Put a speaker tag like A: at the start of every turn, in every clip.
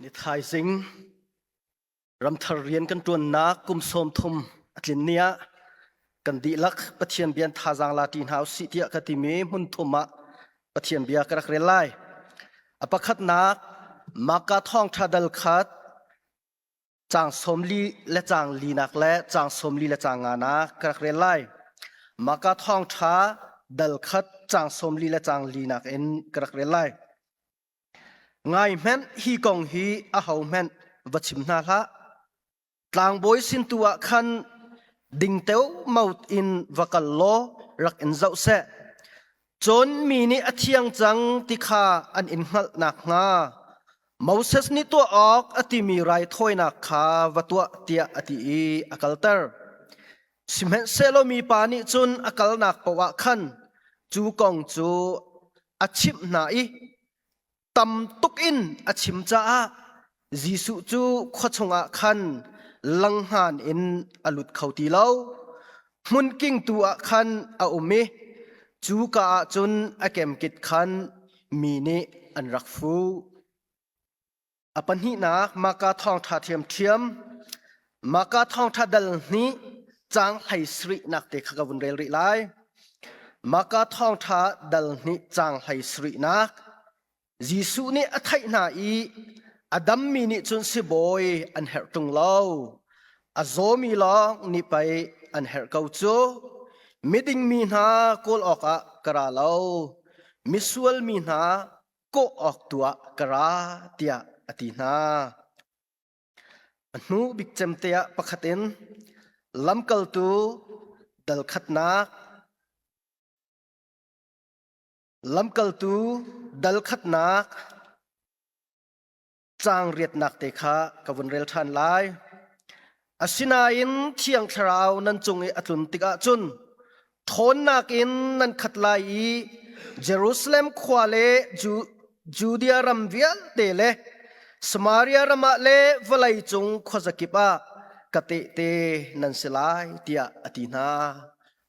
A: Ni thaizing ramthar rian kan ṭuannak kum 30 a tlin ni ah kan dihlak Pathian bia thazaang la ṭi hna usih tiah ka timi hmun thum ah Pathian bia ka rak rel lai. A pakhatnak Marka thawngṭha dal khat caang 40 le caang linak le caang 40 le caang nganak ka rak rel lai. Marka thawngṭha dal khat caang 40 le caang linak in ka rak rel lai. Ngai hmenh hi kong hi aho hmenh va chim hna hlah. Tlangbawi sin tu ah khan ding teomaut in va kal law rak in zoh seh. Cun mi nih a thiang cang ti kha an in hngalh nakhnga Moses nih tuah awk a timi raithawinak kha va tuah tiah a ti i a kalter. Sihmanhsehlaw mipa nih cun a kalnak paoh ah khan cu kong cu a chimh hna i tam tuk in a chim caah Jesuh cu khua chungah khan langhngan in a lut kho ti lo. Hmunking tu ah khan a um i cuka ah cun a kemkit khan mi nih an rak fuh. A pahnihnak Maka thawngṭha ṭhiamṭhiam Maka thawngṭha dal hnih caang hlei sarihnak te kha ka vun rel rih lai. Maka thawngṭha dal hnih caang hlei sarihnak Jesuh nih a theih hna i a dammi nih cun sibawi an herh ṭung lo. A zawmi lawng nih pei an herh ko cu. Miding mi hna kawl awkah ka ra lo. Misual mi hna kawh awk tu ah ka ra tiah a ti hna. A hnu bik cem te ah pakhat in lamkaltu dal khatnak lamkaltu dal khatnak caang riatnak te kha ka vun rel ṭhan lai. Asinain Thiang Thlarau nan cung i a tlun tikah cun ṭhawnnak in nan khat lai i Jerusalem khua le Judea ram vialte le Samaria ram ah le vawlei cung khuazakip ah ka tehte nan si lai tiah a ti hna.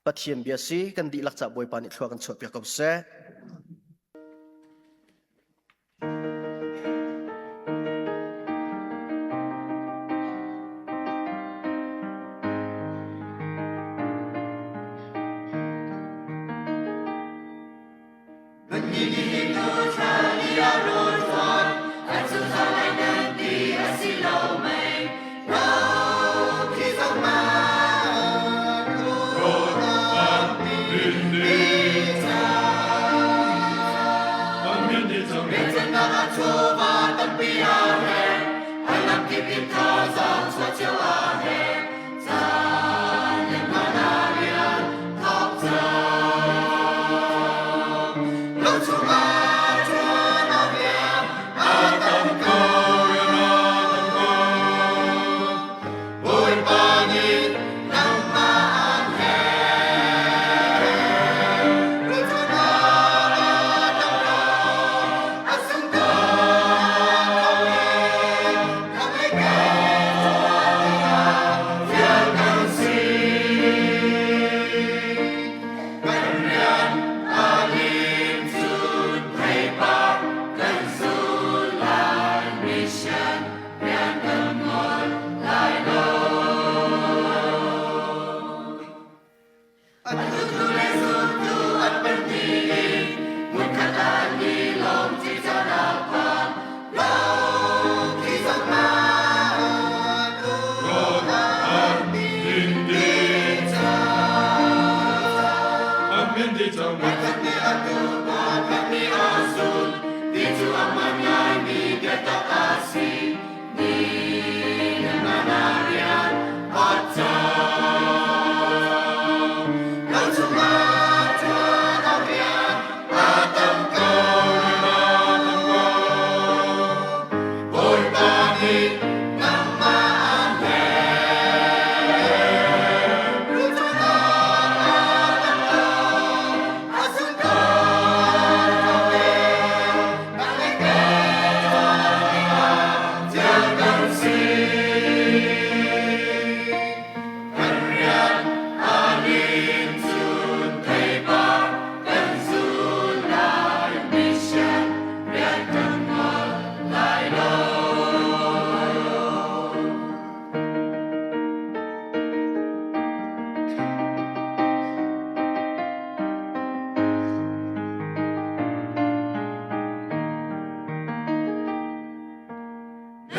A: Pathian bia si kan dihlak ca Bawipa nih thlua kan chuahpiak ko seh.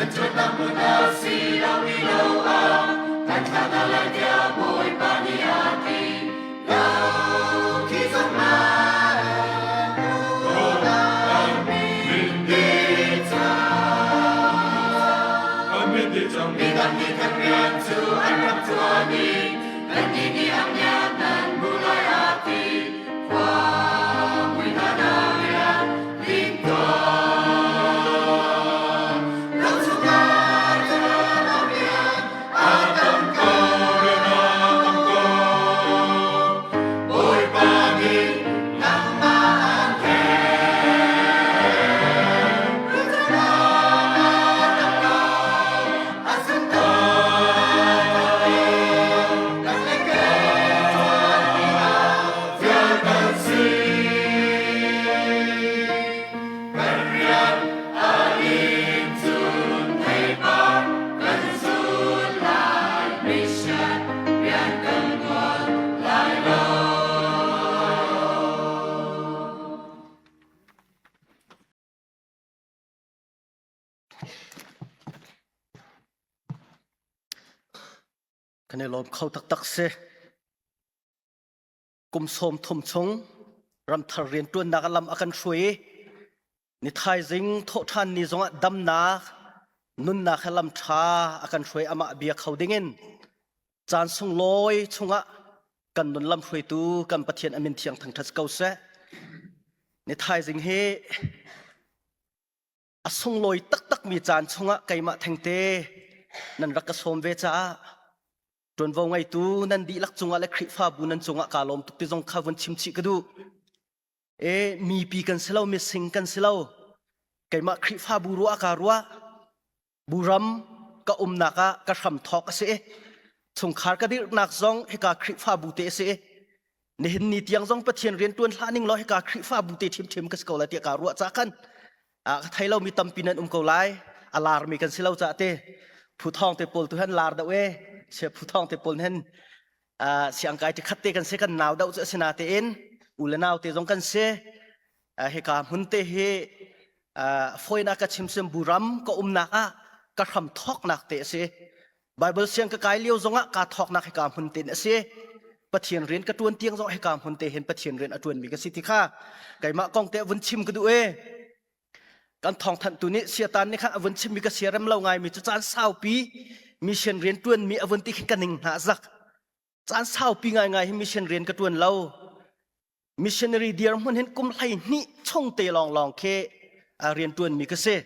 B: Kan hmun ah si lo mi lo ah kan thlah hna lai tiah Bawipa nih a ti. Lo khi zong Midang nih kan rian cu an rak ṭuan i kannih nih a ngiat nan hmu lai a ti. Khua mui hna na rian lim tuah. Ro chungah na rian a tam ko. Bawipa nih nangmah an Rian kan tuan lai lo.
A: Kan i lawm kho taktak si. Kum sawm thum chung ramthar rianṭuannak lam a kan hruai i ni thaizing thawhṭhan ni zongah damnak nunnak he lam ṭha a kan hruai amah bia kho dingin caan sunglawi chungah kan nun lam hruaitu kan Pathian a min thiang thangṭhat ko seh. Ni thaizing hi a sunglawi taktakmi caan chungah keimah thengte nan rak ka sawm ve caah ṭuanvo ngeitu nan dihlak cungah le Khrihfabu nan cungah kaa lawm tuk ti zong kha vun chim chih ka duh. E mipi kan si lo, mising kan si lo. Keimah Khrihfabu ruah kaa ruah. Buram ka umnak ah ka hram thawk a si i chungkhar ka dirhnak zong hika Khrihfabu te a si i nihin ni tiang zong Pathian rian ṭuan hlah ning law hika Khrihfabu te ṭhimṭhim ka si ko lai tiah kaa ruah ca khan ka thei lomi tampi nan um ko lai a larmi kan si lo caah te phu thawng te pawl tu han lar deuh e sia phu thawng te pawl hen siangkai ti khat te kan si kan nau deuh cu a si na tein u le nau te zong kan si hika hmun te hi fawinak ka chimsim buram ka umnak ah ka hram thawknak te a si Bible siang ka kai lio zongah kaa thawknak hika hmun te a si Pathian rian ka tuan tiang zong hika hmun te hin Pathian rian a tuanmi ka si ti kha keimah kong te vun chim ka duh e kan thawngthanhtu nih siatan nih khan a vun chimmi ka siarem lo ngaimi cu caan saupi mission rian tuanmi a vun ti khin ka ning hna zak caan saupi ngaingai hi mission rian ka tuan lo missionary dirhmun hin kum 12 chung te lawnglawng khi rian tuanmi ka si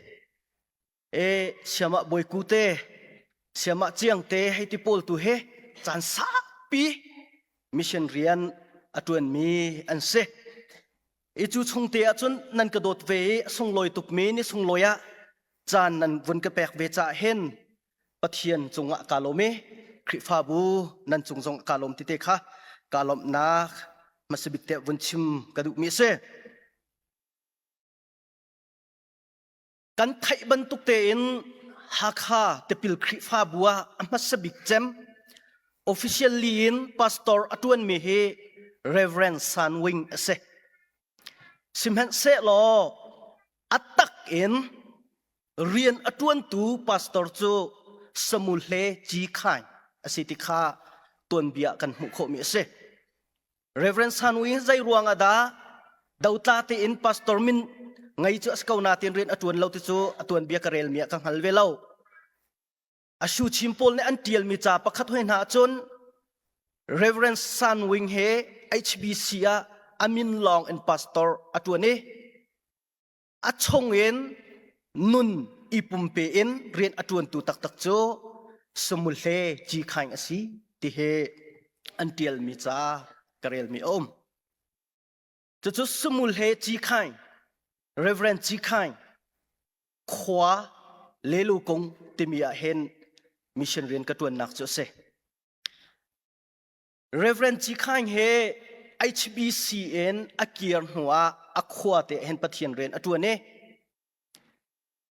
A: e siamah bawiku te siamah ciang te hei ti pawl tu he caan saupi mission rian a tuanmi an si i cu chung te ahcun nan ka dawt ve i sunglawi tukmi ni sunglawi ah caan nan vun ka pek ve caah hin Pathian cungah kaa lawm i Khrihfabu nan cung zong kaa lawm ti te kha kaa lawmhnak hmasabik te vun chim ka duhmi a si. Kan theih bantuk tein Hakha Tipil Khrihfabu ah a hmasa bik cem officially in pastor a ṭuanmi hi Reverend San Wing a si. Sihmanhsehlaw a tak in rian a ṭuantu pastor cu Samuel Hle Ci Khaing a si ti kha tuanbia kan hmuh khawhmi a si. Reverend San Wing zei ruang ah dah dotla tein pastor min ngei cu a si ko nain rian a ṭuan lo ti cu a tuanbia ka relmi ah ka hngal ve lo. A shu chim pawl nih an ṭialmi ca pakhat hoi hna ahcun Reverend San Wing he HBC ah a min lawng in pastor a ṭuan i a chungin nun i pumpe in rian a ṭuantu taktak cu Samuel Hle Ci Khaing a si ti hi an ṭialmi ca ka relmi a um. Cucu Samuel Hle Ci Khaing, Reverend Ci Khaing khua Lelu kung timi ah hin mission rian ka ṭuannak cu a si. Reverend Ci Khaing he HBC in a kir hnuah a khua te hin Pathian rian a ṭuan i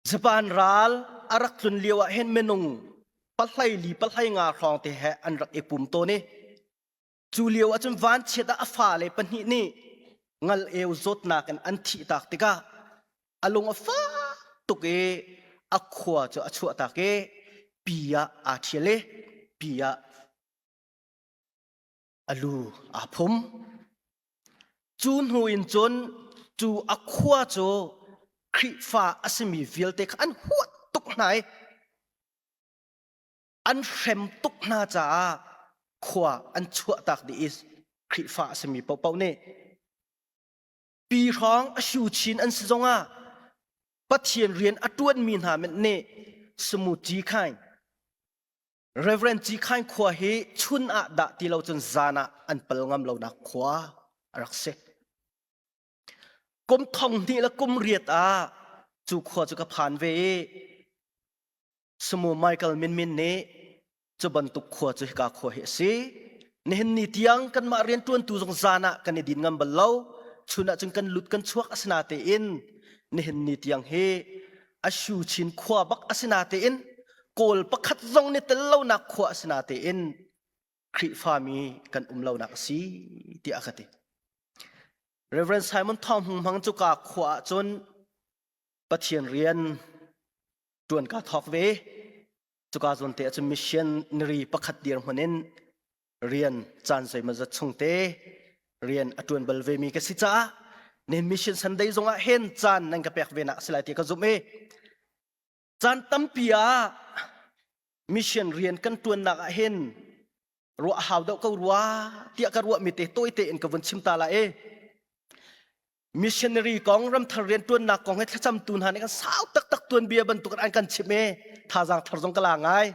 A: Japan ral a rak tlun lio ah hin minung pahlei li pahlei nga hrawng te he an rak i pum tawn i cu lio ahcun vanchiat ah a fale pahnih nih ngal eu zawtnak in an thih tak tikah a lung a fak tuk i. a khua cu a chuahtak i pi ah aa ṭhial i pi ah a lu aa phum. Cu hnu in cun cu a khua cu Khrihfa a simi vialte kha an huat tuk hna i an hrem tuk hna caah khua an chuahtak dih i Khrihfa a simi paohpaoh nih pi hrawng a siu chin an si zongah Pathian rian a ṭuanmi hna men nih Samu Ci Khaing Reverend Ci Khaing khua hi chun ah dah ti lo cun zan ah an pal ngam lonak khua a rak si. Kum thong hnih le kum riat ah cu khua cu ka phan ve i Samu Michael Min Min nih cu bantuk khua cu hika khua hi a si. Nihin ni tiang kanmah rianṭuantu zong zan ah kan i din ngam bal lo. Chun ah cun kan lut kan chuak asinatein nihin ni tiang hi a shu chin khua bak asinatein Kawl pakhat zong nih tel lonak khua asinatein Khrihfami kan um lonak a si tiah a ka ti. Reverend Simon Thawng Hmung Hmang cu ka khua ah cun Pathian rian ṭuan kaa thawk ve. Cuka zawn te ahcun missionary pakhat dirhmun in rian caan zeimawzat chung te rian a ṭuan bal vemi ka si caah ne mission Sunday zong ah hin caan nan ka pek ve nak si lai ti ka zumh i caan tampi ah mission rian kan ṭuannak ah hin ruah hau deuh ko rua tiah ka ruahmi te tawite in ka vun chim ta lai i missionary kong ramthar rian ṭuannak kong he thlacamtu hna nih kan sau taktak tuanbia bantuk an kan chim i thazaang thar zong ka la ngai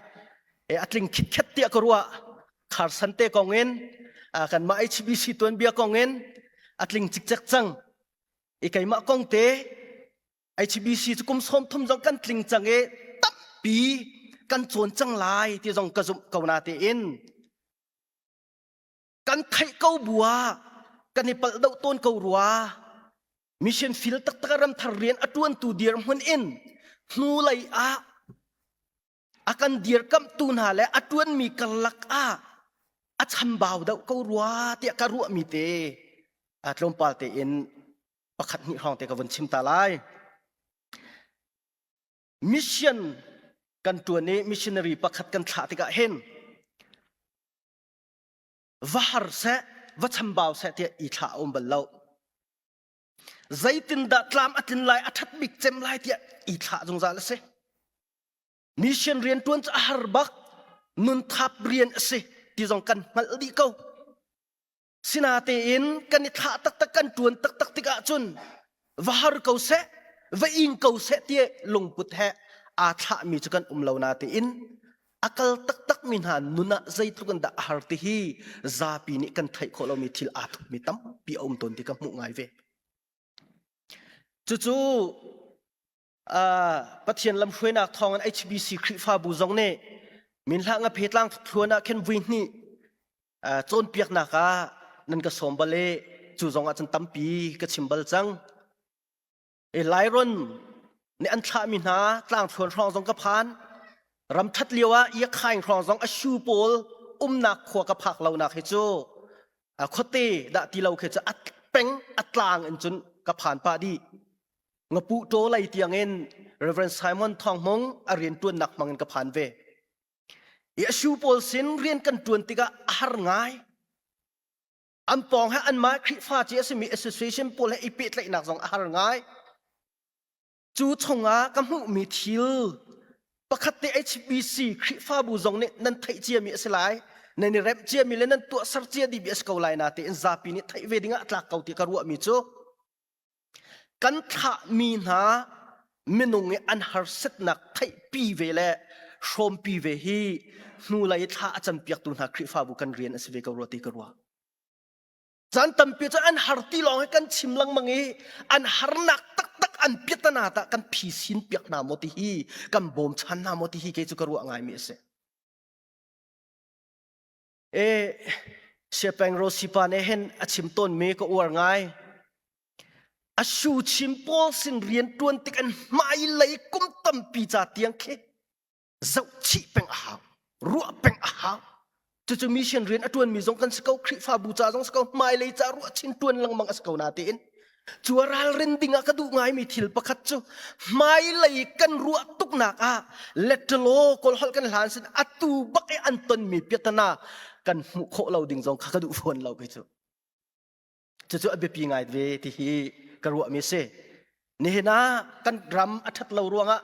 A: e a tling khitkhet tiah ka ruah kharsan te kong in kanmah HBC tuanbia kong in a tling cikcek cang i keimah kong te HBC cu kum 30 zong kan tling cang i tampi kan cawn cang lai ti zong ka zumh ko na tein kan theih ko bua kan i palh deuh tawn ko rua mission field taktak ramthar rian a ṭuantu dirhmun in hnulei ah a kan dirkamhtu hna le a ṭuanmi karlak ah a chambau deuh ko rua tiah ka ruahmi te tlawmpal tein pakhat hnih hrawng te ka vun chim ta lai mission kan ṭuan i missionary pakhat kan thlah tikah hin va har seh va chambau seh tiah i thlah a um bal lo zeitindah tlam a tlin lai a ṭhat bik cem lai tiah i thlah zungzal a si mission rian ṭuan cu a har bak nun thap rian a si ti zong kan hngalh dih ko Sinatein kan i thlah taktak kan ṭuan taktak tikah cun va har ko seh, va ing ko seh ti lungput he aa thlahmi cu kan um lo natein a kal taktakmi hna nun ah zeitluk in dah a har ti hi zapi nih kan theih khawh lomi thil aa thupmi tampi a um tawn ti ka hmuh ngai ve. Cucu Pathian lamhruainak thawngin HBC Khrihfabu zong nih Minhlah Ngaphe tlang thluan ah khin vui hnih cawnpiaknak ah nan ka sawm bal i cu zong ah cun tampi ka chim bal cang. E Lairon nih an thlahmi hna tlangthluan hrawng zong ka phan. Ram ṭhat lio ah Iakhaing hrawng zong a shu pawl umnak khua ka phak lonak hi cu khuate dah ti lo khi cu a peng a tlang in cun ka phan pah dih. Ngapuh ṭaw lei tiangin Reverend Simon Thawng Hmung a rianṭuannak hmangin ka phan ve. I a shu pawl sin rian kan ṭuan tikah a har ngai. An pawng he anmah Khrihfa ci a simi association pawl he i pehtlaihnak zong a har ngai. Cu chungah ka hmuhmi thil pakhat te HBC Khrihfabu zong nih nan theih ciami a si lai. Nan i remh ciami le nan tuahser cia dihmi a si ko lai natein zapi nih theih ve dingah a tlak ko ti ka ruahmi cu Kan thlahmi hna minung i an harsatnak theihpi ve le hrawmpi ve hi hnulei thla a campiaktu hna Khrihfabu kan rian a si ve ko rua ti ka ruah. Caan tampi cu an har ti lawng hi kan chim lengmang i an harnak taktak an piatana tah kan phisin piak hna maw ti hi kan bawmchan hna maw ti hi kei cu ka ruah ngaimi a si. E Siapeng Rosipa nih hin a chim tawnmi ka uar ngai. A shu chim pawl sin rian ṭuan tik an hmailei kum tampi ca tiang khi zohchih peng a hau, ruah peng a hau. Cucu mission rian a ṭuanmi zong kan si ko, Khrihfabu ca zong si ko, hmailei ca ruah chin ṭuan lengmang a si ko natein. Cu a ralrin ding ah ka duh ngaimi thil pakhat cu hmailei kan ruah tuknak ah letalo kawlholh kan hlan sin atu bak i an tonmi piatana kan hmuh khawh lo ding zong kha ka duh fawn lo kei cu. Cucu a biapi ngai ve ti hi ka ruahmi a si. Nihin ah kan ram a ṭhat lo ruangah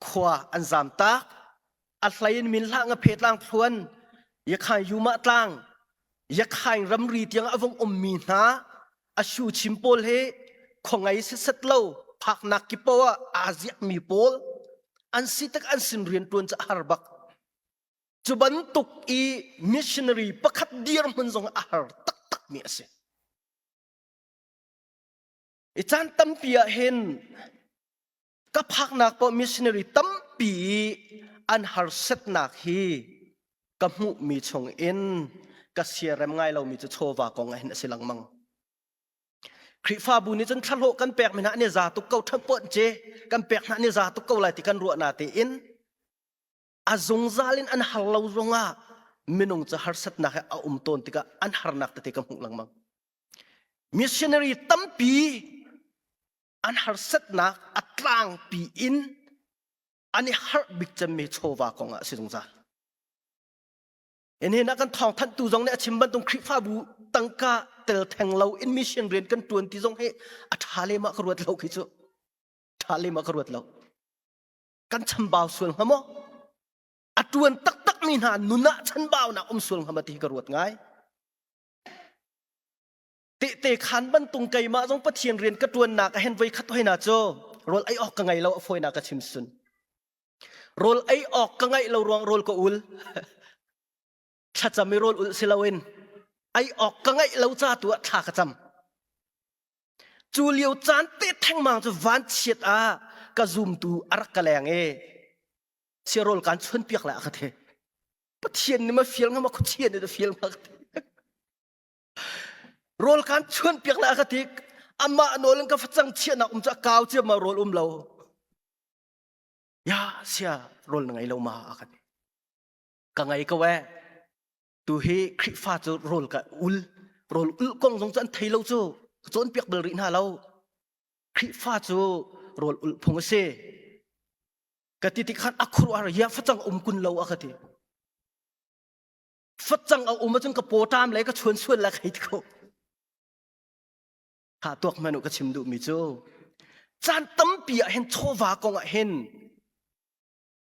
A: khua an zam tak. A hlei in min hlah ngaphe tlang thluan, Yakhain Yumah tlang, Yakhain ramri tiang a vung ummi hna a shu chim pawl hi khuangei sitset lo phaknak ki poah aa ziakmi pawl an si tak an sin rian ṭuan cu a har bak. Cu bantuk i missionary pakhat dirhmun zong a har taktakmi a si. I caan tampi ah hin ka phaknak paoh missionary tampi i an harsatnak hi ka hmuhmi chung in ka siarem ngai lomi cu chawva kong ah hin a si lengmang. Khrihfabu nih cun thlahlawh kan pekmi hna an i za tuk ko ṭhampawnh ce kan pek hna an i za tuk ko lai ti kan ruah na tein a zungzal in an har lo zongah minung cu harsatnak he a um tawn tikah an harnak tete ka hmuh lengmang. Missionary tampi an harsatnak a tlangpi in an i harh bik cemmi chawva kong ah a si zungzal. Nihin ah kan thawngthanhtu zong nih a chim bantuk Khrihfabu tangka tel theng lo in mission rian kan ṭuan ti zong hi a ṭha lem ah ka ruat lo khi cu. Ṭha lem ah ka ruat lo. Kan chambau sual hnga maw? A ṭuan taktakmi hna nun ah chanbaunak um sual hnga maw ti hi ka ruat ngai. Tehte khaan bantung keimah zong Pathian rian ka ṭuannak ah hin voi khat hoi na cu rawl ei awk ka ngei lo a fawinak ka chim sun. Rawl ei awk ka ngeih lo ruang rawl ka ul. Thlacam i rawl ul si loin ei awk ka ngeih lo ca tu ah thla ka cam. Cu lio caan te thengmang cu vanchiat ah ka zumtu a rak ka leng i sia rawl kaan chuanpiak le a ka the. Pathian nih ma fial hnga ma khuachia nih dah fial hnga ka ti. Rawl kaan chuan piak le a ka ti. Amah nawl in ka facang chiahnak um cu a kau cia ma rawl um lo. Ya sia rawl na ngei lo ma a ka ti. Ka ngei ko eh. Tu hi Khrihfa cu rawl ka ul. Rawl ul kong zong cu an thei lo cu. Ka cawnpiak bal rih hna lo. Khrihfa cu rawl ul phung a si. Ka ti tik khan a khuaruahhar ya facang um kun lo a ka ti. Facang a um ahcun ka pawṭam le ka chuan sual la khei ti ko. Ha tuak hmanh u ka chim duhmi cu caan tampi ah hin chawva kong ah hin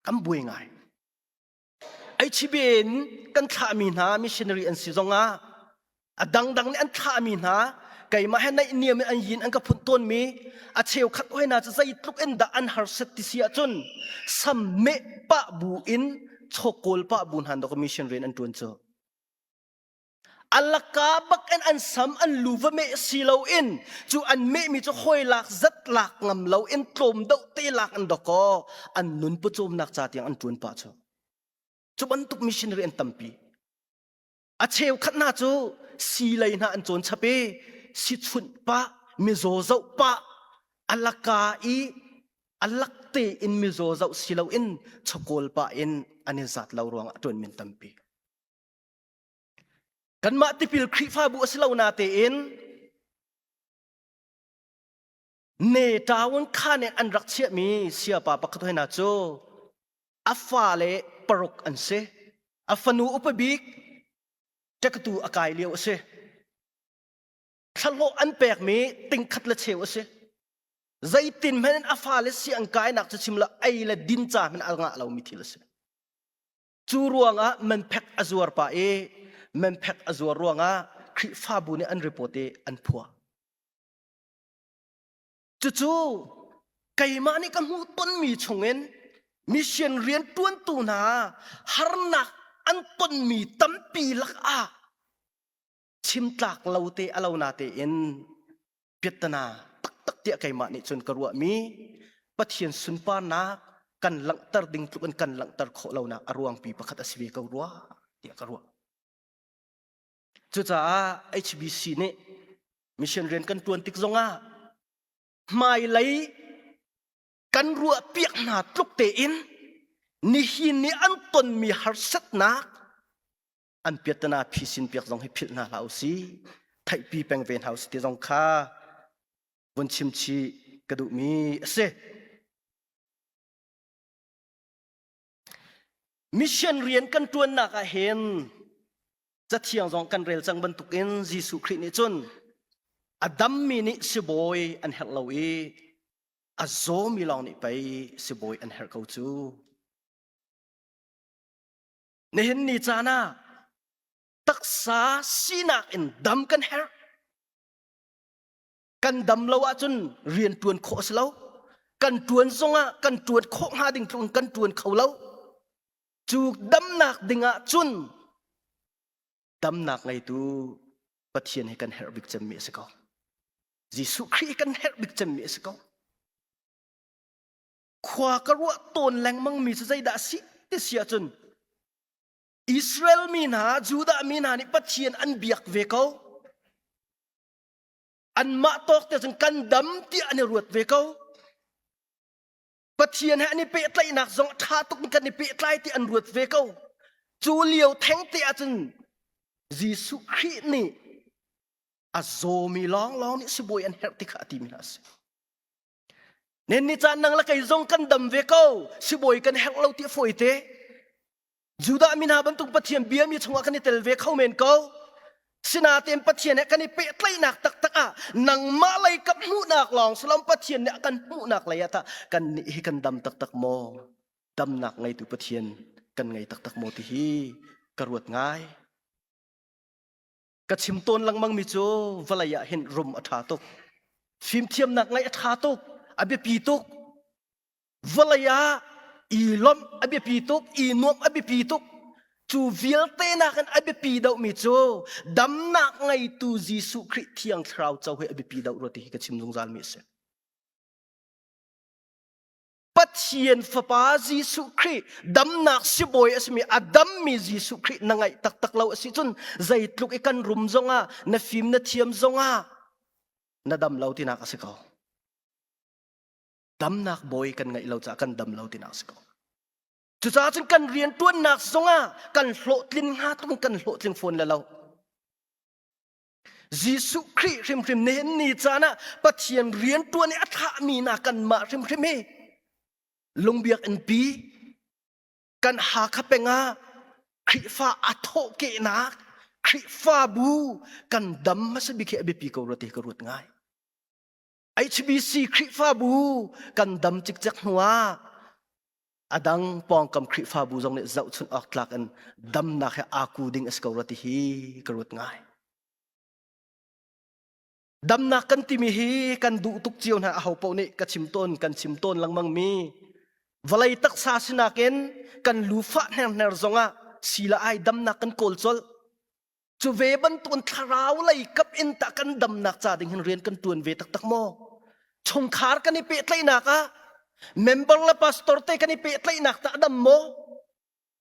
A: kan buai ngai. HB in kan thlahmi hna missionary an si zongah a dangdang nih an thlahmi hna keimah he naihniam in an yin an ka phunh tawnmi a cheukhat hoi hna cu zeitluk in dah an harsat ti si ahcun sam meh pah bu in chawkawl pah bu hna dok mission rian an ṭuan cu alaka bak in an sam an lu va meh si lo in cu an mehmi cu hawi lak zat lak ngam lo in tlawm deuh te lak an dakaw an nun pawcawmnak ca tiang an ṭuan pah cu cu bantuk missionary an tampi A cheukhat hna cu sii lei hna an cawn chap i si chunh pah, mizaw zoh pah, a laka i a lak tein mizaw zoh si loin chawkawl pah in an i zat lo ruangah ṭuan min tampi. Kanmah tipil Khrihfabu a si lo na tein ne town khan in an rak chiahmi siapa pakhat hoi hna cu a fale paruk an si. A fanu upa bik ṭekatu a kai lio a si. Thlahlawh an pekmi tingkhat le cheu a si. Zeitin hmanh in a fale si an kainak cu chim lo ei le din ca hmanh al ngah lomi thil a si. Cu ruangah manphek a zuar pah i manphek a zuar ruangah Khrihfabu nih an report i an phuah. Cucu keimah nih ka hmuh tonmi chungin mission rian ṭuantu hna harnak an tonmi tampi lakah chimtlak lo te a lo na tein piattana taktak tiah keimah nih cun ka ruahmi Pathian sunparnak kan langhter ding tluk in kan langhter khawh lonak a ruangpi pakhat a si ve ko rua tiah ka ruah. Cucaah HBC nih mission rian kan ṭuan tik zongah hmailei kan ruahpiak hna tluk tein nihin ni an tonmi harsatnak an piatana phisin piak zong hi philh hna hlah usih theihpi peng ve hna usih ti zong kha. Vun chim chih ka duhmi a si. Mission rian kan ṭuannak ah hin cathiang zong kan rel cang bantukin Jesuh Khrih nih cun a dammi nih sibawi an herh lo i a zawmi lawng nih pei sibawi an herh ko cu. Nihin ni caan ah taksa sinak in dam kan herh. Kan dam lo ahcun rian ṭuan khawh a si lo. Kan ṭuan zongah kan ṭuan khawh hnga ding tluk in kan ṭuan kho lo. Cu damnak ding ah cun damnak ngeitu Pathian hi kan herh bik cemmi a si ko. Jesuh Khrih hi kan herh bik cemmi a si ko. Khua ka ruah tawn lengmang mi cu zeidah a si ti si ahcun Israel mi hna, Judah mi hna nih Pathian an biak ve ko. Anmah tawk te cun kan dam tiah an i ruat ve ko. Pathian he an i pehtlaihnak zong a ṭha tuk in kan i pehtlai ti an ruat ve ko. Cu lio thengte ahcun Jesuh Khrih nih a zawmi lawnglawng nih sibawi an herh ti kha a timi hna a si. Nen ni caan nang le kei zong kan dam ve ko, sibawi kan herh lo ti a fawi te. Judah mi hna bantuk Pathian biami chungah kan i tel ve kho men ko. Sinain Pathian he kan i pehtlaihnak taktak ah nangmah lei ka hmuhnak lawng salam Pathian nih a kan hmuhnak lei ah tah kan nih hi kan dam taktak maw? Damnak ngeitu Pathian kan ngei taktak maw ti hi ka ruat ngai. Ka chim tawn lengmang mi cu vawlei ah hin rum a ṭha tuk. Fimthiamnak ngeih a ṭha tuk, a biapi tuk. Vawlei ah i lawmh a biapi tuk, i nuamh a biapi tuk. Cu vialte nakin a biapi deuhmi cu damnak ngeitu Jesuh Khrih Thiang Thlarau co hi a biapi deuh rua ti hi ka chim zungzalmi a si. Pathian Fapa Jesuh Khrih damnak sibawi a simi a dammi Jesuh Khrih na ngaih taktak lo a si cun zeitluk i kan rum zongah na fim na thiam zongah na dam lo tinak a si ko. Damnak bawi kan ngeih lo caah kan dam lo tinak a si ko. Cucaah cun kan rianṭuannak zongah kan hlawhtlin hnga tluk kan hlawhtling fawn le lo. Jesuh Khrih hrimhrim nihin ni caan ah Pathian rianṭuan i a thlahmi hna kanmah hrimhrim hi lungbiakinn pi kan Hakha peng ah Khrihfa a thawhkehnak Khrihfabu kan dam hmasa bik hi a biapi ko rua ti ka ruat ngai. HBC Khrihfabu kan dam cikcek hnuah a dang pawngkam Khrihfabu zong nih zohchunh awk tlak in damnak he aa ku ding a si ko rua ti hi ka ruat ngai. Damnak kan timi hi kan duh tuk cio hna aho paoh nih ka chim tawn kan chim tawn lengmang mi vawlei taksa sinakin kan lu fah hnerhner zongah sila ai damnak kan kawl colh Cu ve bantukin thlarau lei kap in tah kan damnak ca ding hin rian kan tuan ve taktak maw? Chungkhar kan i pehtlaihnak ah member le pastor te kan i pehtlaihnak tah a dam maw?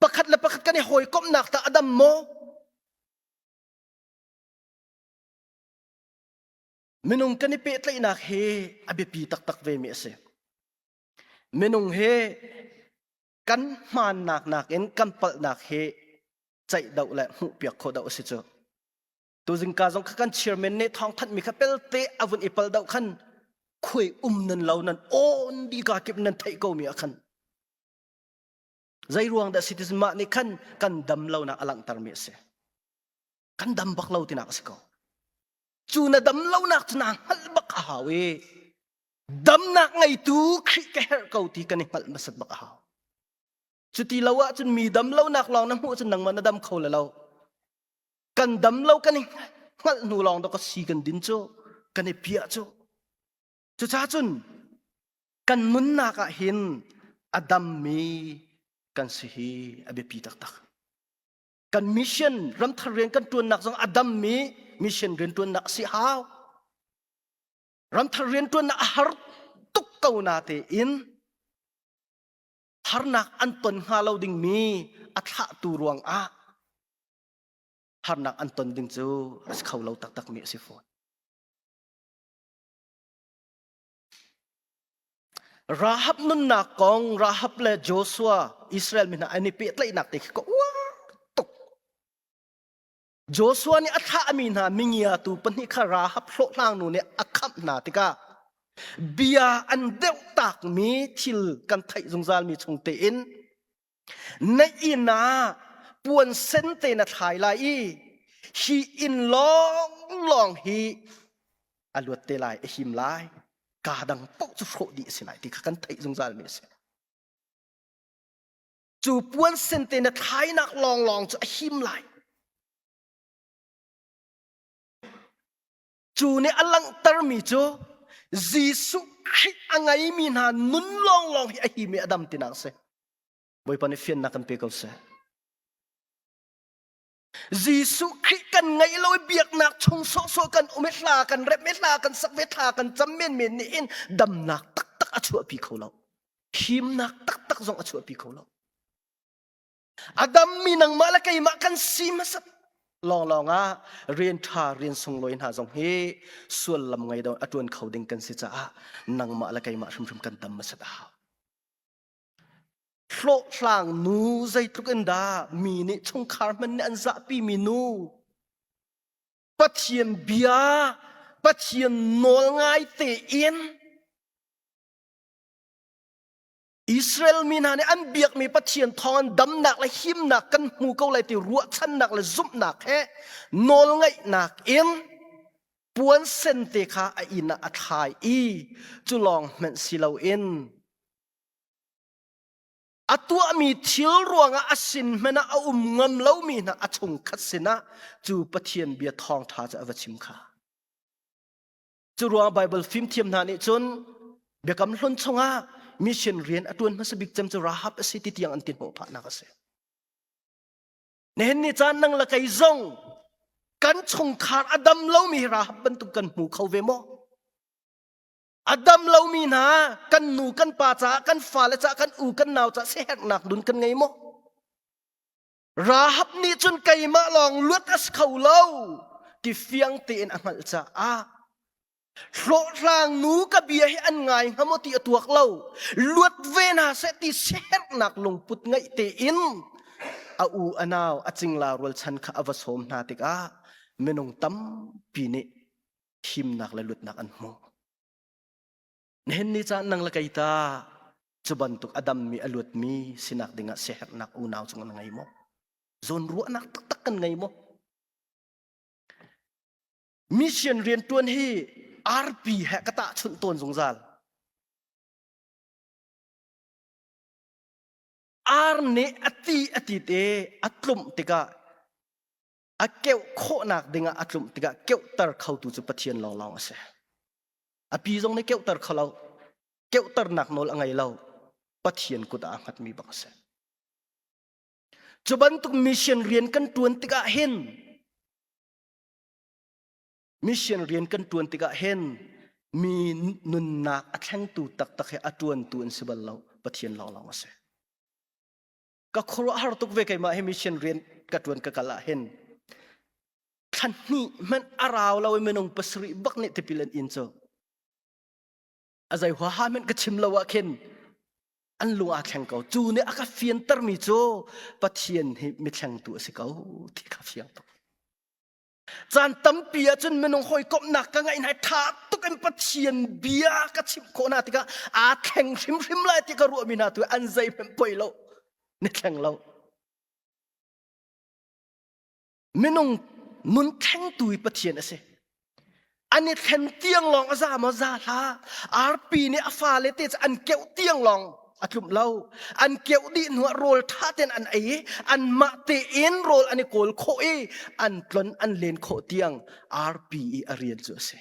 A: Pakhat le pakhat kan i hawikomhnak tah a dam maw? Minung kan i pehtlaihnak hi a biapi taktak ve mi a si. Minung hi kan hmaannak nakin kan palhnak hi ceih doh le hmuhpiak khawh doh a si cu. Tuzing ka zong kha kan chairman nih thawngthanh mi kha pelte a vun i pal doh khan khuai um nan lo nan awn di ka kip nan theih ko mi ah khan zei ruang dah citizen mah nih khan kan dam lo nak a langhter mi a si kan dam bak lo tinak a si ko cu na dam lo nak cu na hngalh bak a hau i damnak ngeitu Khrih ka herh ko ti kan i hngalh hmasat bak a hau Cuti lo ahcun mi dam lonak lawng na hmuh cun nangmah na dam kho le lo. Kan dam lo kan i hngalh hnu lawng dawk si kan din cu kan i piah cu. Cucaah cun kan nunnak ah hin a dammi kan si hi a biapi taktak. Kan mission ramthar rian kan ṭuannak zong a dammi mission rian ṭuannak a si hau. Ramthar rian ṭuannak a har tuk ko na tein harnak an ton hnga lo dingmi a thlahtu ruangah harnak an ton ding cu a si kho lo taktakmi a si fawn. Rahab nunnak kong Rahab le Joshua Israel mi hna an i pehtlaihnak te khi ka uar tuk. Joshua nih a thlahmi hna mingiatu pahnih kha Rahab hlawhhlangnu nih a khamh hna tikah. Bia an deuh takmi thil kan theih zungzalmi chung tein na inn ah puan sen te na thlai lai i hi inn lawnglawng hi a luat te lai, a him lai, kaa dang paoh cu hrawh dih a si lai ti kha kan theih zungzalmi a si. Cu puan sen te na thlainak lawnglawng cu a him lai. Cu nih a langhtermi cu Jesuh Khrih a ngeimi hna nun lawnglawng hi a him i a dam tinak a si. Bawipa nih fiannak kan pe ko seh. Jesuh Khrih kan ngeih lo i biaknak chung sawhsawh kan um i hla kan remh i hla kan sak ve thla kan cam menmen nih hin damnak taktak a chuahpi kho lo. Himnak taktak zong a chuahpi kho lo. A dammi nangmah le keimah kan si hmasat lawnglawng ah rian ṭha rian sunglawi hna zong hi suallam ngei do a ṭuan kho ding kan si caah nangmah le keimah hrimhrim kan dam hmasat a hau. Hlawhhlang nu zeitluk in dah mi nih chungkhar hmanh nih an zahpi mi nu Pathian bia Pathian nawl ngai tein Israel mi hna nih an biakmi Pathian thawng in damnak le himnak kan hmu ko lai ti ruahchannak le zumhnak he nawlngaihnak in puan sen te kha a inn ah a thlai i cu lawng hmanh si loin a tuahmi thil ruangah a sin hmanh ah a um ngam lomi hna a chungkhat sinah cu Pathian bia thawngṭha cu a va chim kha. Cu ruang Bible fimthiam hna nih cun Biakam Hlun chungah mission rian a ṭuan hmasa bik cem cu Rahab a si ti tiang an ti hnawh phahnak a si. Nihin ni caan nang le kei zong kan chungkhar a dam lomi Rahab bantuk kan hmu kho ve maw? A dam lomi hna kan nu kan pa caah kan fale caah kan u kan nau caah siaherhnak nun kan ngei maw? Rahab nih cun keimah lawng luat a si kho lo ti fiang tein a hngalh caah hlawhhlang nu ka bia hi an ngai hnga maw ti a tuak lo luat ve hna seh ti siaherhnak lungput ngeih tein a u a nau a cingla rualchan kha a va sawm hna tikah minung tampi nih himnak le luatnak an hmu. Nihin ni caan nang le kei ta cu bantuk a dammi a luatmi sinak dingah siaherhnak unau cung na ngei maw? Zawnruahnak taktak kan ngei maw? Mission rianṭuan hi arpi he ka tahchunh tawn zungzal. Ar nih a ti a ti te a tlumh tikah a keuh khawhnak dingah a tlumh tikah keuhter khotu cu Pathian lawnglawng a si. A pi zong nih keuhter kho lo. Keuhternak nawl a ngei lo. Pathian kut ah a hngatmi bak a si. Cu bantuk mission rian kan ṭuan tikah hin mission rian kan ṭuan tikah hin mi nunnak a thlengtu taktak he a ṭuantu an si bal lo. Pathian lawnglawng a si. Ka khuaruahhar tuk ve keimah hi mission rian ka ṭuan ka kal ah hin thla hnih hmanh a rau lo i minung pasarih bak nih tipil an in cu a zei huaha hmanh ka chim lo ah khin an lung aa thleng ko cu nih a ka fiantermi cu Pathian hi mithlengtu a si ko ti kha fiang tuk caan tampi ahcun minung hawikomhnak ka ngeih hna ṭha tuk in Pathian bia ka chimh khawh hna tikah aa thleng hrimhrim lai ti ka ruahmi hna tu an zei hmanh poi lo ni thleng lo Minung nun thlengtu i Pathian a si. An i thlen tiang lawng a za maw za hlah. Arpi nih a fale te cu an keuh tiang lawng a tlumh lo. An keuh dih hnuah rawl ṭha tein an ei i anmah tein rawl an i kawl khawh i an tlon an len khawh tiang arpi i a rian cu a si.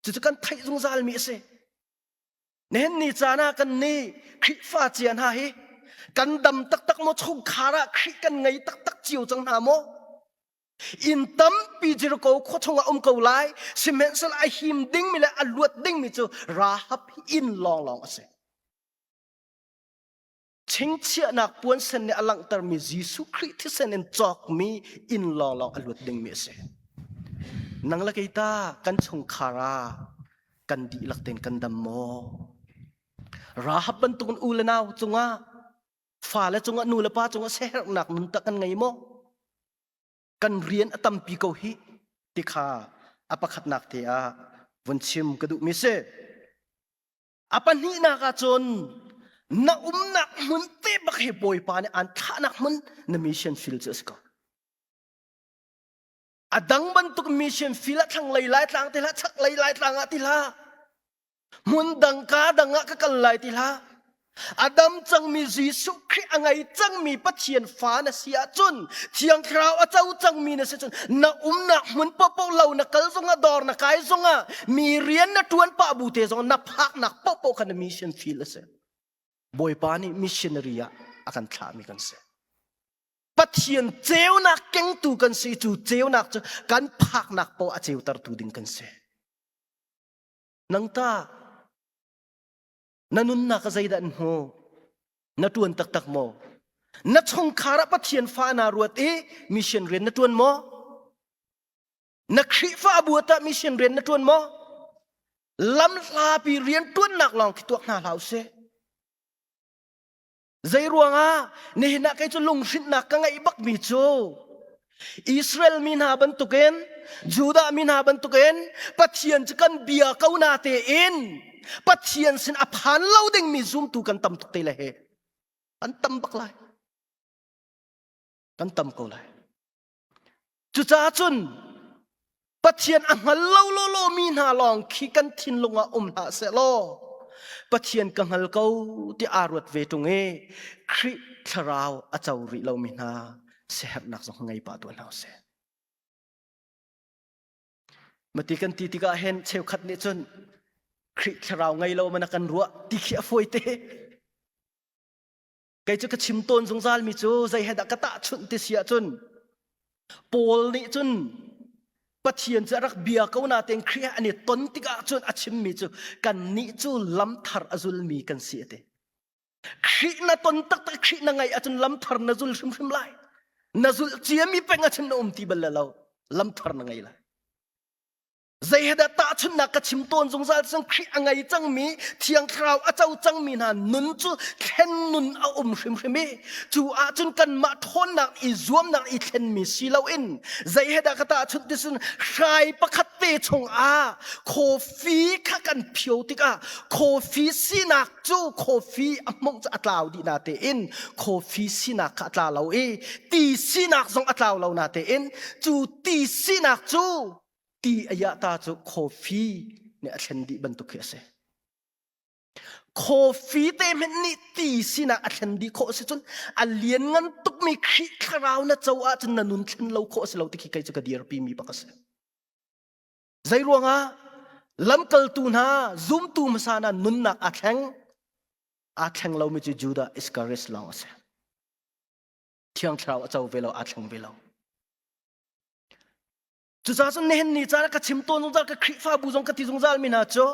A: Cucu kan theih zungzalmi a si. Nihin ni caan ah kan nih Khrihfa cia hna hi kan dam taktak maw chungkhar ah Khrih kan ngei taktak cio cang hna maw? Inn tampi Jericho khua chungah um ko lai sihmanhsehlaw a him dingmi le a luat dingmi cu Rahab inn lawnglawng a si. Chingchiahnak puansen nih a langhtermi Jesuh Khrih thisen in cawkmi inn lawnglawng a luat dingmi a si. Nang le kei ta kan chungkhar ah kan dihlak tein kan dam maw? Rahab bantukin u le nau cungah fale cungah nu le pa cungah siaherhnak nun tak kan ngei maw? Kan rian a tampi ko hi ti kha a pakhatnak te ah. Vun chim ka duhmi si. A pahnihnak ah cun na umnak hmun te bak hi Bawipa nih aan thlahnak hmun na mission field cu a si ko. A dang bantuk mission field ah thlanglei Laitlang ti hlah, chaklei Laitlang ah ti hlah. Hmun dang ka dang ah ka kal lai ti hlah. A dam cangmi Jesuh Khrih a ngei cangmi Pathian fa na si ahcun Thiang Thlarau a co cangmi na si cun na umnak hmun paohpaoh lo na kal zongah dawr na kai zongah mi rian na ṭuan pah bu te zongah na phaknak paohpaoh kha na mission field a si. Bawipa nih missionary ah a kan thlahmi kan si. Pathian ceunak kengtu kan si cu ceunak cu kan phaknak paoh a ceutertu ding kan si. Nang tah na nunnak ah zeidah an hmu? Na ṭuan taktak maw? Na chungkhar ah Pathian fa naa ruat i mission rian na ṭuan maw? Na Khrihfabu ah tah mission rian na ṭuan maw? Lamhlapi rian ṭuannak lawng khi tuak hna hlah usih. Zei ruangah nihin ah kei cu lunghrinhnak ka ngeih bakmi cu Israel mi hna bantukin Judah mi hna bantukin Pathian cu kan bia ko na tein Pathian sin a phan lo dingmi zumtu kan tam tuk te le he an tam bak lai kan tam ko lai Cucaah cun Pathian a hngal lo lawlaw mi hna lawng khi kan thinlung ah um hlah seh law Pathian ka hngal ko ti aa ruat ve ṭung i Khrih thlarau a co rih lomi hna siaherhnak zong ngei pah tuah hna usih. Mati kan ti tikah hin cheukhat nih cun Khrih thlarau ngei lo mana kan ruah ti khi a fawi te. Kei cu ka chim tawn zungzalmi cu zei he dah ka tahchunh ti si ahcun Paul nih cun Pathian cu a rak bia ko natein Khrih he an i ton tikah cun a chimmi cu kannih cu lamthar a zulmi kan si a ti. Khrih na ton taktak Khrih na ngaih ahcun lamthar na zul hrimhrim lai. Na zulh ciami peng ahcun na um ti bal lo. Lamthar na ngei lai. Zei he dah tahchunhnak ka chim tawn zungzal cang Khrih a ngei cangmi Thiang Thlarau a co cangmi hna nun cu thlen nun a um hrimhrim i cu ahcun kanmah ṭhawnnak i zuamnak i thlenmi si loin zei he dah ka tahchunh ti cun hrai pakhat te chungah coffee kha kan phio tikah coffee sinak cu coffee a hmung cu a tlau dih na tein coffee sinak kha a tla lo i ti sinak zong a tlau lo na tein cu ti sinak cu ti a yah ta cu coffee nih a thlen dih bantuk khi a si. Coffee te hmanh nih ti sinak a thlen dih khawh si cun a lianngan tukmi Khrih thlarau na co ahcun na nun thlen lo khawh a si lo ti khi kei cu ka dirpi mi bak a si. Zei ruangah lamkaltu hna zumtu hmasa hna nunnak aa thleng aa thleng lomi cu Judah Iscariot lawng a si. Thiang thlarau a co ve lo aa thleng ve lo. Cucaah cun nihin ni caan ah ka chim tawn zungzal ka Khrihfabu zong ka ti zungzal mi hna cu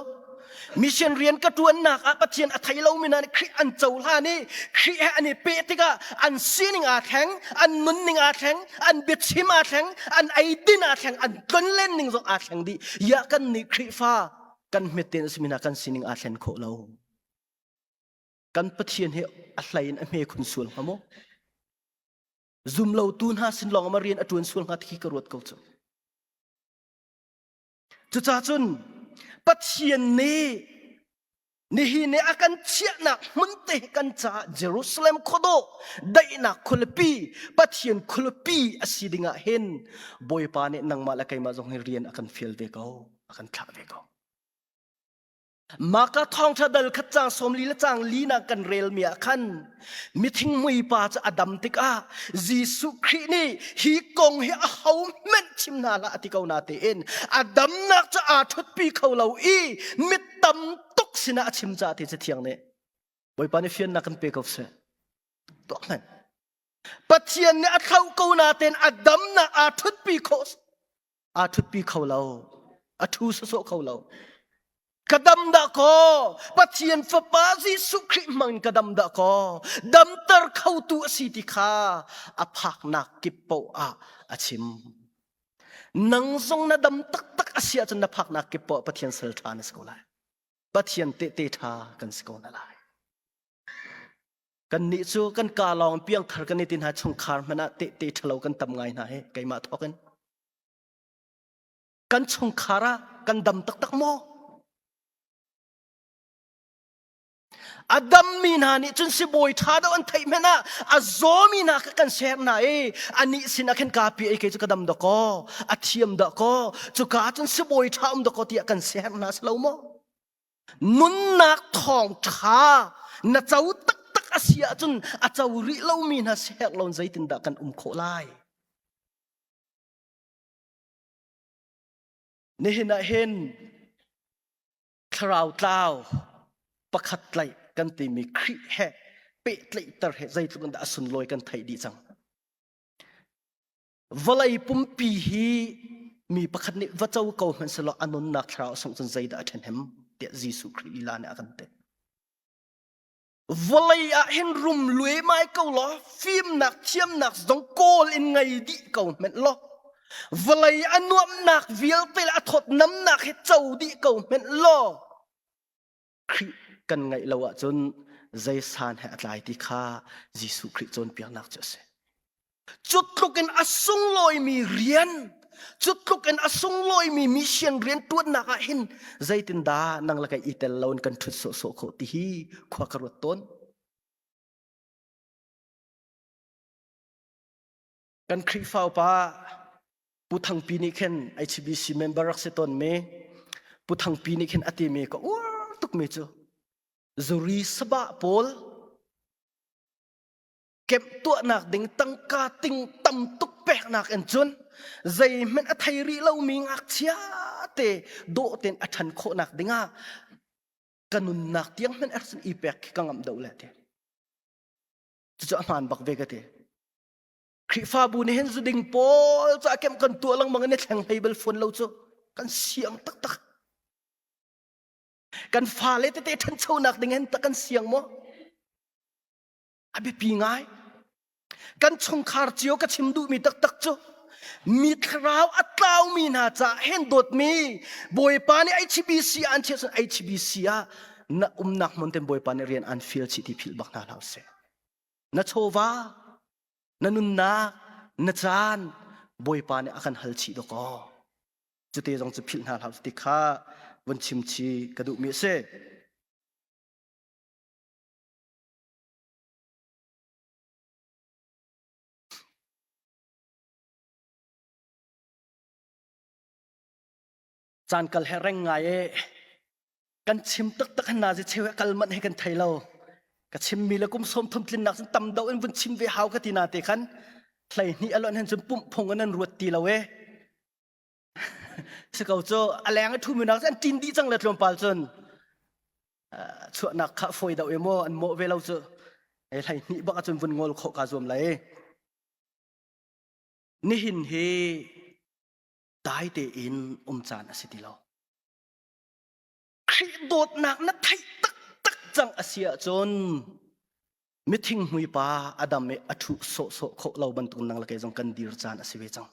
A: mission rian ka ṭuannak ah Pathian a thei lomi hna nih Khrih an cohlan i Khrih he an i peh tikah an sining aa thleng, an nunning aa thleng, an biachim aa thleng, an eidin aa thleng, an tlonlen ning zong aa thleng dih. Ya kan nih Khrihfa kan hmetten a simi hna kan sining aa thlen khawh lo. Kan Pathian hi a hlei in a hme khun sual hnga maw? Zumlotu hna sin lawng ah rian a ṭuan sual hnga ti khi ka ruat ko cu. Cucaah cun Pathian nih nihin ni a kan chiahnak hmun te kan caah Jerusalem khuadawh daihnak khualipi Pathian khualipi a si dingah hin Bawipa nih nangmah le keimah zong hi rian a kan fial ve ko a kan thlah ve ko. Maka thawngṭha dal khat caang 40 le caang linak kan relmi ah khan mithing pa cu a dam tikah Jesuh Khrih nih hi kong hi a ho hmanh chim hna hlah a ti ko na tein a damnak cu aa ṭhutpi kho lo i mi tam tuk sinah a chim caah ti Cathiang nih Bawipa nih fiannak kan pe ko seh. Tuah hmanh. Pathian nih a thlauh ko na tein a damnak aa ṭhutpi khawh aa ṭhutpi kho lo a ṭhu sawsawh kho lo ka dam dah kaw Pathian fapa Jesuh Khrih hmang in ka dam dah kaw damter khotu a si ti kha a phaknak kip paoh ah a chim nang zong na dam taktak a si ahcun na phaknak kip paoh Pathian sal ṭha na si ko lai Pathian tehte ṭha kan si ko na lai Kannih cu kan kaa lawng piangthar kan i ti hna chungkhar hmanh ah tehte ṭhalo kan tam ngai hna he keimah thawk in. Kan chungkhar ah Kan dam taktak maw? A dammi hna nih cun sibawi ṭha deuh an theih hmanh ah a zawmi hna kha kan ser hna i anih sinah khin kapi ei kei cu ka dam dakaw a thiam dakaw cuka ah cun sibawi ṭha um dakaw tiah kan ser hna si lo maw? Nunnak thawng ṭha na co taktak a si ahcun a co rih lomi hna ser lo zeitindah kan um khawh lai? Nihin ah hin thlarau tlau pakhat tlaih kan timi Khrih he pehtlaihter he zeitluk in dah a sunlawi kan theih dih cang. Vawlei pumpi hi mi pakhat nih va co ko hmanhsehlaw a nunnak thlarau a sungh cun zeidah a ṭhahnem tiah Jesuh Khrih lila nih a kan ti. Vawlei ah hin rum luaimai ko law fimnak thiamnak zong kawl in ngei dih ko hmenh law vawlei a nuamhnak vialte le a thawtnamnak hi co dih ko hmenh law Khrih kan ngaih lo ahcun zei san he a tlai ti kha Jesuh Khrih cawnpiaknak cu a si. Cu tluk in a sunglawimi rian, cu tluk in a sunglawimi mission rian ṭuannak ah hin zeitindah nang le kei i tel loin kan ṭhut sawhsawh khawh ti hi khua ka ruat tawn. Kan Khrihfa upa Pu Thangpi nih khin HBC member rak si tawnmi Pu Thangpi nih khin a timi ka uar tukmi cu zuri sabah pawl kemh tuahnak ding tangka ting tam tuk peknak in cun zeihmanh a thei rih lomi ngakchia te dawh tein a ṭhan khawhnak dingah ka nunnak tiang hmanh ersin i pek khi ka ngamh deuh le ti cucu a hmaan bak ve ka ti Khrihfabu nih hin zuding pawl cu a kemh kan tuah lengmang in i thleng hlei bal fawn lo cu kan siang taktak kan fale tete ṭhanchonak ding hin tak kan siang maw A biapi ngai. Kan chungkhar cio ka chim duhmi taktak cu mi thlarau a tlaumi hna caah hen dawtmi Bawipa nih HBC an chiah cun HBC ah na umnak hmun ten Bawipa nih rian an fial chih ti philh bak hna hlah sih. Na chawva, na nunnak, na caan Bawipa nih a kan hal chih dawkaw. Cute zong cu philh hna hlah ti kha vun chim chi ka duhmi a si. Caan kal he reng ngai e kan chim taktak han nazi cheu he kal manh he kan thei lo ka chimmi le kum som thum tlinnak cun tam do in vun chim ve hau ka ti na te khan hlei hnih alon hen cun pumh phung an ruat ti lo e si ko cu a leng i ṭhumi nak an ṭin dih cang le tlawmpal cun chuahnak kha fawi deuh i maw an mawh ve lo cu ei hlei hnih bak ahcun vun ngol khawh kaa zuam lai nihin hi dai tein um caan a si ti lo Khrih dawtnak na theih taktak cang a si ahcun mithing hmuipa Adam i a ṭhu sawhsawh khawh lo bantuk nang le kei zong kan dir caan a si ve cang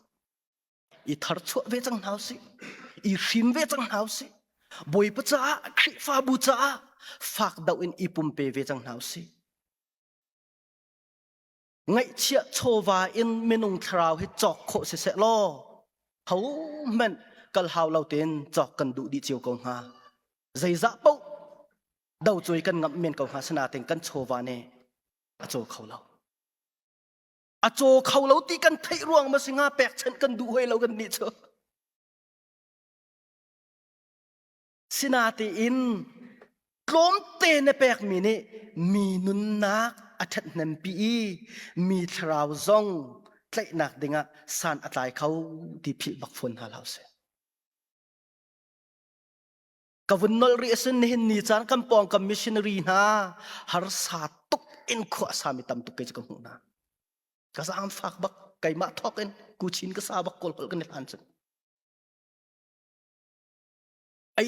A: i tharchuah ve cang hna usih i hrim ve cang hna usih Bawipa caah Khrihfabu caah fak doh in i pumpe ve cang hna usih ngaihchiah chawva in minung thlarau hi cawk khawh si seh law ho hmanh kal hau lo tein cawk kan duh dih cio ko hnga zeizah paoh do cuai kan ngamh men ko hnga sinain kan chawva nih a caw kho lo a caw kho lo ti kan theih ruang ma si hnga pekchanh kan duh hoi lo kan nih cu sinatein tlawmte na pekmi nih mi nunnak a ṭhathnempi i mi thlarau zong tlaihnak dingah san a tlai kho ti philh bak fawn hna hlah sih ka vun nolh rih asin nihin ni caan kan pawngkam missionary hna harsa tuk in khua a sami tam tuk kei cu ka hmuh hna ka zaang fak bak keimah thawk in kuchin ka sa bak kawl holh kan i hlan cun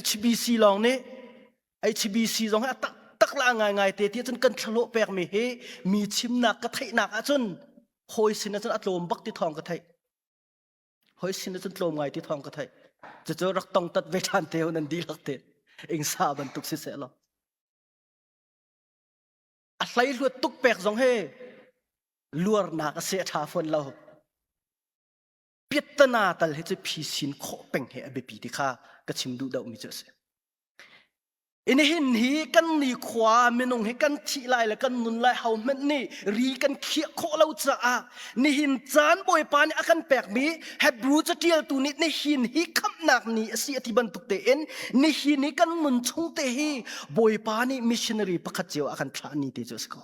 A: HBC lawng nih HBC zong hi a tak tak la ngai ngai te ti cun kan thlahlawh pekmi hi mi chimnak ka theihnak ahcun hawi sin ahcun a tlawm bak ti thawng ka theih Hoi sin cun tlawm ngai ti thawng ka theih. Cucu rak tong tat ve ṭhan te nan dihlak te ingsa bantuk si seh law. A hlei hluat tuk pek zong he luarnak a si a ṭha fawn lo. Piattana tal hi cu phisin khawh peng hi a biapi ti kha ka chim duh deuhmi cu a si. Nihin hi kan nikhua minung hi kan thih lai le kan nun lai ho hmanh nih ri kan khiah khawh lo caah nihin caan Bawipa nih a kan pekmi Hebrew catialtu nih nihin hi khamhnak ni a si a ti bantuk tein nihin hi kan nun chung te hi Bawipa nih missionary pakhat cio a kan thlah ni te cu a si ko.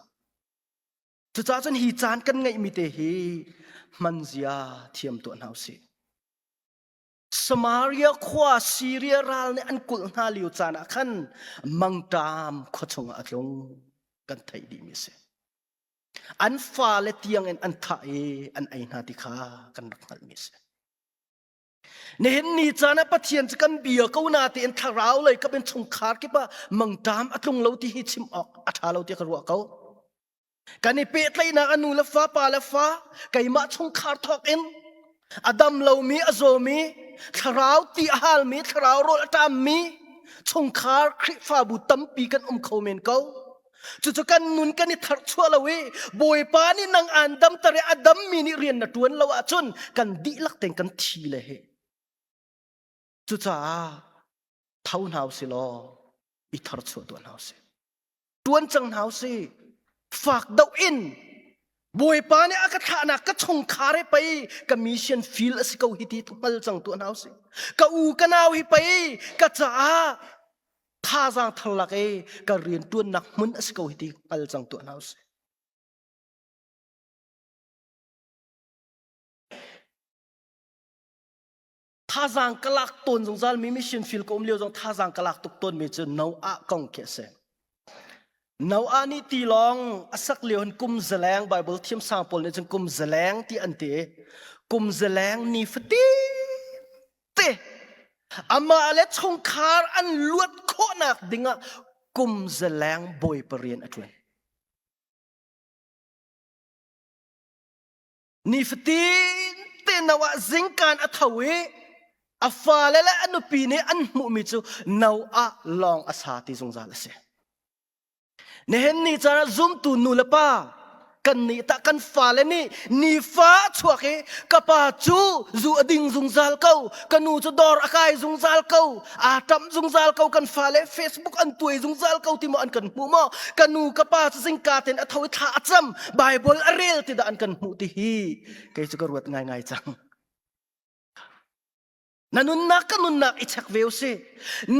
A: Cucaah cun hi caan kan ngeihmi te hi hman zia thiam tuah hna usih. Samaria khua Siria ral nih an kulh hna lio caan ah khan mangṭam khua chungah a tlung kan theih dihmi a si. An fale tiang in an thah i an ei hna ti kha kan rak hngalhmi a si. Nihin ni caan ah Pathian cu kan bia ko na tiin thlarau lei kap in chungkhar kip ah mangṭam a tlung lo ti hi chim awk a ṭha lo tiah ka ruah ko. Kan i pehtlaihnak a nu le fa, pa le fa, keimah chungkhar thawk in a dam lomi, a zawmi, thlarau ti a halmi, thlarau rawl a ṭammi chungkhar Khrihfabu tampi kan um kho men ko. Cucu kan nun kan i tharchuah lo i Bawipa nih nang aan damter i a dammi nih rian na ṭuan lo ahcun kan dihlak tein kan thi le he. Cucaah tho hna usih law i tharchuah tuah hna usih. Ṭuan cang hna usih. Fak doh in Bawipa nih a ka thlahnak ka chungkhar hi pei ka mission field a si ko hi ti hngal cang tuah hna usih. Ka u ka nau hi pei ka caah thazaang thar lak i ka rian ṭuannak hmun a si ko hi ti hngal cang tuah hna usih. Thazaang ka lak tawn zungzal mi mission field ka um lio zong thazaang ka lak tuk tawn mi cu Noah kong khi a si. Noah nih tilawng a sak lio hin kum zaleng Bible thiamsang pawl nih cun kum zaleng ti an ti. Kum zaleng ni fatin te amah le chungkhar an luat khawhnak dingah kum zaleng bawipa rian a ṭuan. Nifatin te Noah zingkan a tho i a fale le a nupi nih an hmuhmi cu Noah lawng a sa ti zungzal a si. Nihin ni caan ah zumtu nu le pa kan nih tah kan fale nih nifa a chuak i ka pa cu zu a ding zungzal ko ka nu cu dawr a kai zungzal ko aa ṭamh zungzal ko kan fale Facebook an tuai zungzal ko ti maw an kan hmuh maw ka nu ka pa cu zingka ten a tho i thla a cam Bible a rel ti dah an kan hmuh ti hi kei cu ka ruat ngaingai cang Na nunnak ka nunnak i check ve usih.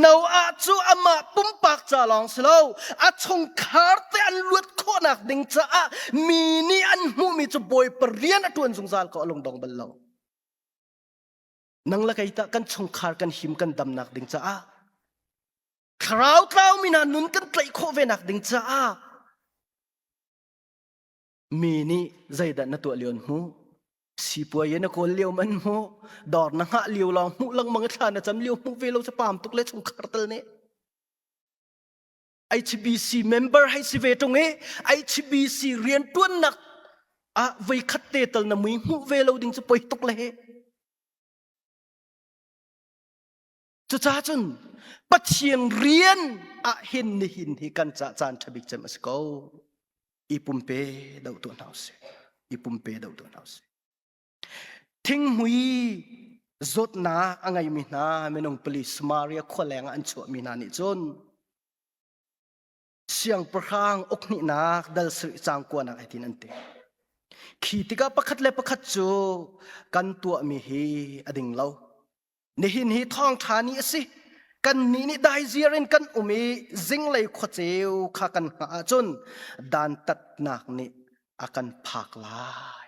A: Noah cu amah pumpak ca lawng si lo, a chungkhar te an luat khawhnak ding caah mi nih an hmuhmi cu Bawipa rian a ṭuan zungzal ko a lungdong bal lo. Nang le kei tah kan chungkhar kan him kan damnak ding caah thlarau tlaumi hna nun kan tlaih khawh ve nak ding caah mi nih zeidah na tuah lio an hmuh sipuai na kawl lio man hmuh dawr na hngah lio lawng hmuh lengmang i thla na cam lio hmuh ve lo cu paam tuk le chungkhar tal nih HBC member hei si ve tung i HBC riantuannak ah voi khat te tal na mui hmuh ve lo ding cu poi tuk le he Cucaah cun Pathian rian ah hin nihin hi kan ca caan ṭha bik cem a si ko. I pumpe doh tuah hna usih. I pumpe doh tuah hna usih. Thinghmui zawtnak a ngeimi hna minung pali Samaria khua leng ah an chuahmi hna nih cun siangpahrang ukhnihnak dal sarih caang kuanak ai tin an ti. Khi tikah pakhat le pakhat cu kan tuahmi hi a ding lo. Nihin hi thawngṭha ni a si. Kannih nih daiziar in kan um i zinglei khuaceu kha kan hngah ahcun dantatnak nih a kan phak lai.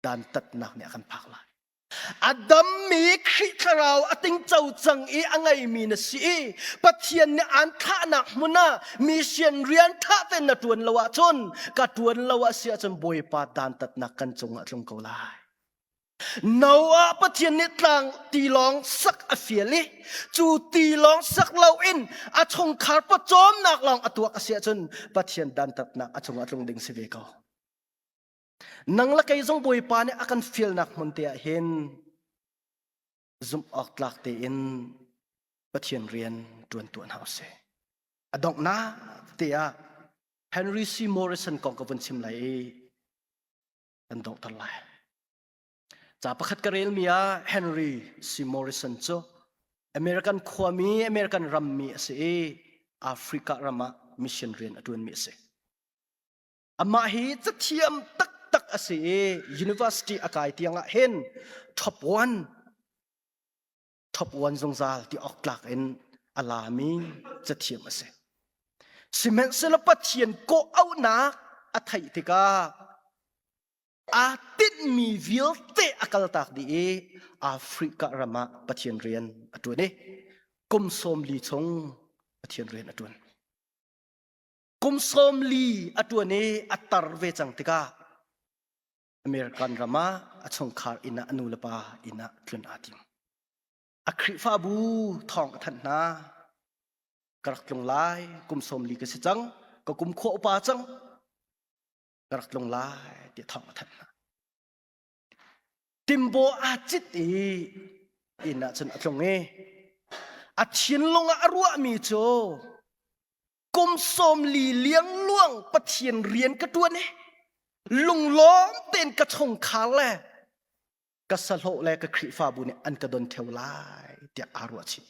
A: Dantatnak nih a kan phak lai. A dammi Khrih thlarau a tingco cang i a ngeimi na si i Pathian nih aan thlahnak hmun ah mission rian ṭha tein na ṭuan lo ahcun ka ṭuan lo a si ahcun Bawipa dantatnak kan cungah a tlung ko lai. Noah Pathian nih tlang tilawng sak a fial i cu tilawng sak loin a chungkhar pawcawmnak lawng a tuak a si ahcun Pathian dantatnak a cungah tlung ding si ve ko. Nang le kei zong Bawipa nih a kan fialnak hmun te ah hin zumh awk tlak tein Pathian rian ṭuan tuah hna usih. A donghnak te ah Henry C. Morrison kong ka vun chim lai i kan donghter lai. Ca pakhat ka relmi ah Henry C. Morrison cu American khuami, American rammi a si i Africa ram ah mission rian a ṭuanmi a si. Amah hi cathiam taktak a si i university a kai tiang ah hin top one top one zungzal ti awk tlak in a lami cathiam a si. Sihmanhsehlaw Pathian kawh auhnak a theih tikah aa tinhmi vialte a kaltak dih i Africa ram ah Pathian rian a ṭuan i kum 40 chung Pathian rian a ṭuan. Kum 40 a ṭuan i a tar ve cang tikah American ram ah a chungkhar inn ah a nu le pa inn ah tlun aa tim. A Khrihfabu thawng a thanh hna. Ka rak tlung lai, kum 40 ka si cang, ka kum khua upa cang, ka rak tlung lai tiah thawng a thanh hna. Timbaw aa cit i inn ah cun a tlung i a thinlung ah a ruahmi cu kum 40 liangluang Pathian rian ka ṭuan i lunglawm tein ka chungkhar le ka sahlawh le ka Khrihfabu nih an ka don ṭheo lai tiah aa ruahchih.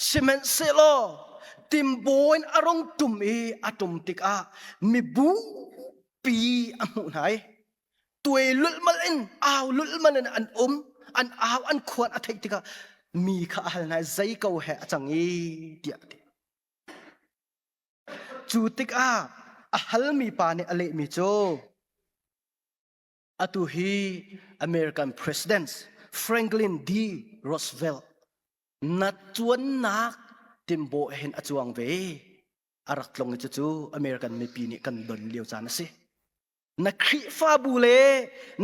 A: Sihmanhsehlaw timbaw in a rung ṭum i a ṭum tikah mibupi a hmuh hna i tuai lulhmalh in au lulhmalh in an um an au an khuan a theih tikah mi kha a hal hna i zei ko he a cang i tiah a ti. Cu tikah a halmi pa nih a lehmi cu atu hi American President Franklin D. Roosevelt na cuannak timbaw hin a cuang ve a rak tlong i cucu American mipi nih kan don lio caan a si na Khrihfabu le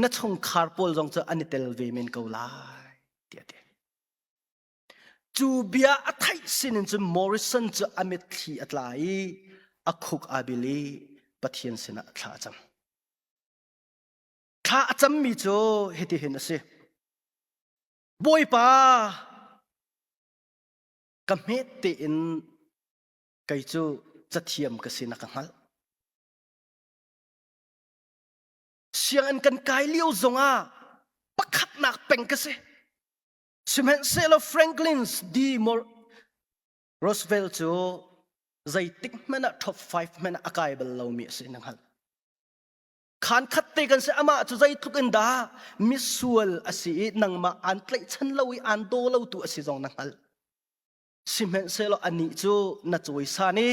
A: na chungkhar pawl zong cu an i tel ve men ko lai tiah a ti cu bia a theih sinin cun Morrison cu a mitthli a tla i a khuk aa bil i Pathian sinah thla a cam thla a cammi cu hitihin a si Bawipa ka hmet tein kei cu cathiam ka si na ka hngalh. Sianginn kan kai lio zongah pakhatnak peng ka si. Sihmanhsehlaw Franklin D. Roosevelt cu zeitik hmanh ah top 5 hmanh ah a kai bal lomi a si na hngalh. Khaan khat te kan si amah cu zeitluk in dah misual a si i nangmah aan tlaihchan lo i aan daw lo tu a si zong na hngalh. Sihmanhsehlaw anih cu na cawisan i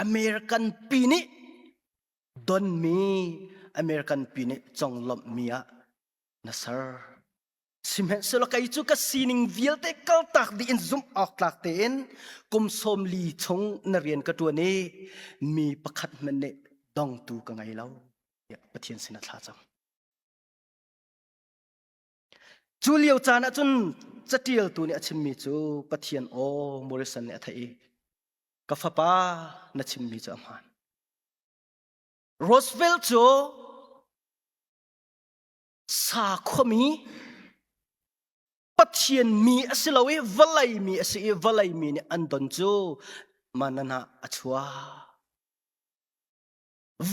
A: American pi nih donmi American pi nih conglawmhmi ah na ser. Sihmanhsehlaw kei cu ka sining vialte kaltak dih in zumh awk tlak tein kum 40 chung na rian ka ṭuan i mi pakhat hmanh nih dongtu ka ngei lo tiah Pathian sin a thla cam. Cu lio caan ah cun caṭialtu nih a chimmi cu Pathian aw Morrison nih a theih i ka fapa na chimmi cu a hmaan. Roosevelt cu sakhuami Pathian mi a si lo i vawlei mi a si i vawlei mi nih an don cu manan ah a chuak.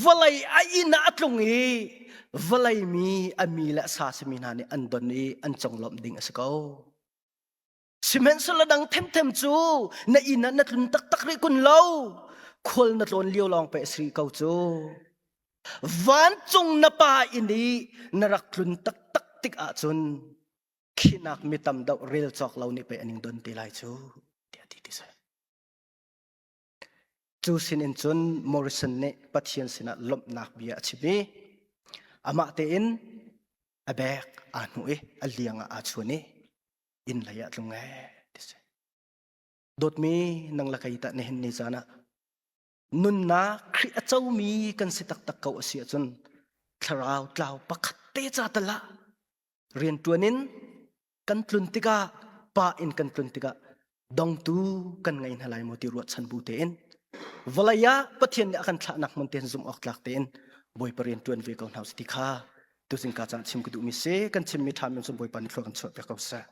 A: Vawlei a inn ah a tlung i vawlei mi a mi le a sa simi hna nih an don i an conglawmh ding a si ko. Sihmanhsehlaw dang themthem cu na inn ah na tlun taktak rih kun lo. Khual na tlawn lio lawng pe a si ko cu. Vancung na pa inn i na rak tlun taktak tik ahcun khinak mi tam deuh rel cawk lo nih pei an ing don te lai cu tiah ti ti si. Cu sinin cun Morrison nih Pathian sinah lawmhnak bia a chim i amah tein a bek aa hnuh i a liang ah aa chuan i inn lei ah tlung ee ti si. Dawtmi nang le kei tah nihin ni caan ah nunnak Khrih a comi kan si taktak ko a si ahcun thlarau tlau pakhat te ca tal ah rianṭuan in kan tlun tikah pa in kan tlun tikah dongtu kan ngei hna lai maw ti ruahchan bu tein vawlei ah Pathian nih a kan thlahnak hmun tein zumh awk tlak tein Bawipa rian ṭuan ve ko hna usih ti kha tuzing ka caan chim ka duhmi si kan chimmi ṭha mi cun Bawipa nih thlua kan chuah piak ko seh.